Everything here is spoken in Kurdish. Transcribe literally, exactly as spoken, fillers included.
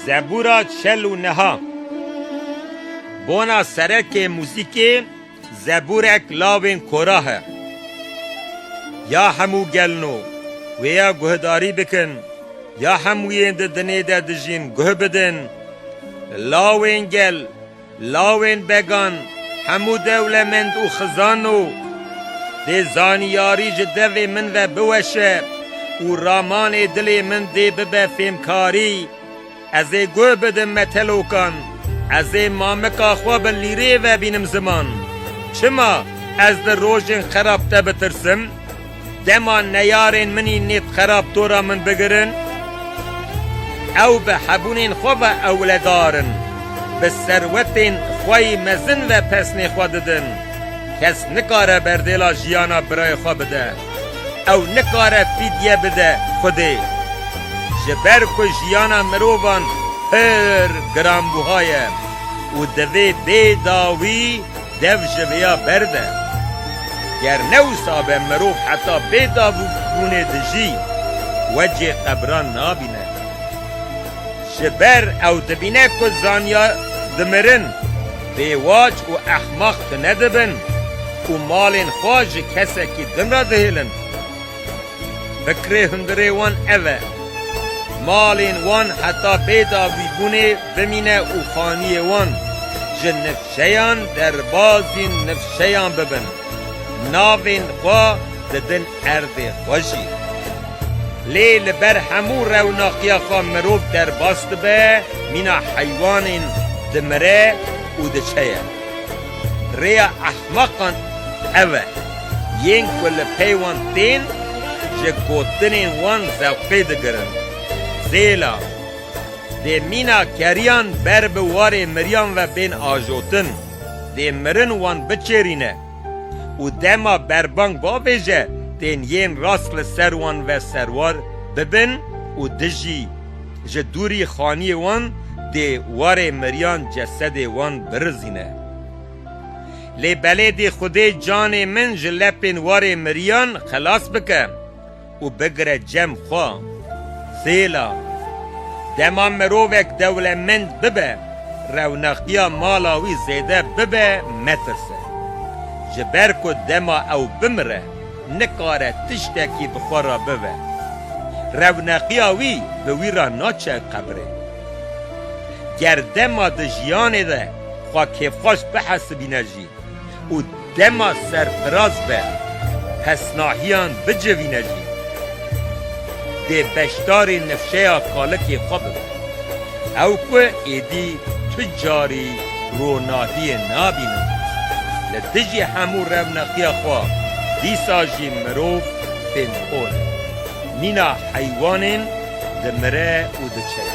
Zebûra çel û neha. Bona serekê muzîkê, zebûrek lawên korah e. Ya hemû gelno, wêya guhdarî bikin, ya hemû yên di dinê de dijîn guh bidin. Lawên gel, lawên began, hemû dewlemend û xizano, dê zaniyarî ji devê min ve biweşe û ramanê dilê min dê bibe fêmkarî. Ez ê guh bidim metelokan, ez ê mamika xwe bi lîrê ve bînim ziman. Çima ez di rojên xerab te bitirsim? Dema neyarên min î nêt xerab tora min bigirin, ew bi hebûnên xwe ve ewledar in, bi serwetên xwe yî mezin ve pesnê xwe didin. Kes nikare berdêla jiyana birayê xwe bide. Ew nikare fîdye bide Xwedê. Ji ber ku jiyana mirovan pir giranbuha ye û divê bê dawî dev ji vêya berde. Ger ne wisa be, mirov heta bê dawîbûnê dijî, wecê qebran nabîne. Ji ber ew dibîne ku zaniya dimirin, bêwac û ehmaq tune dibin û malên xwe ji kesekî din re dihêlin. Fikrê hundirê wan ev e. Malên wan heta bê dawîbûnê bimîne û xaniyê wan ji nifşeyan derbazî nifşeyan bibin. Navên xwe didin erdê xwe jî. Lê li ber hemû rewnaqiya xwe mirov derbas dibe, mîna heywanên dimire û diçe ye. Rêya ehmaqan ev e, yên ku li pey wan tên, ji gotinên wan zewqê digirin. Zêla, dê mîna keriyan ber bi warê miriyan ve bên ajotin, dê mirin wan biçêrîne û dema berbang bavêje, tên yên rast li ser wan ve serwar bibin û dijî ji dûrî xaniyê wan dê warê miriyan cesedê wan birizîne. Lê belê dê Xwedê canê min ji lepên warê miriyan xelas bike û bigire cem xwe. Zêla, dema mirovek dewlemend bibe, rewnaqiya mala wî zêde bibe, metirse. Ji ber ku dema ew bimire, nikare tiştekî bi xwe re bibe. Rewnaqiya wî bi wî re naçe qebrê. Ger dema di jiyanê de xwe kêfxweş bihesibîne jî û dema serfiraz be, pesnahiyan bicivîne jî, dê beşdarê nifşeya kalikê xwe bibe. Ew ku êdî tu carî ronahiyê nabînin. Li dijî hemû rewnaqiya xwe, dîsa jî mirov fêmxor e. Mîna heywanên dimire û diçe.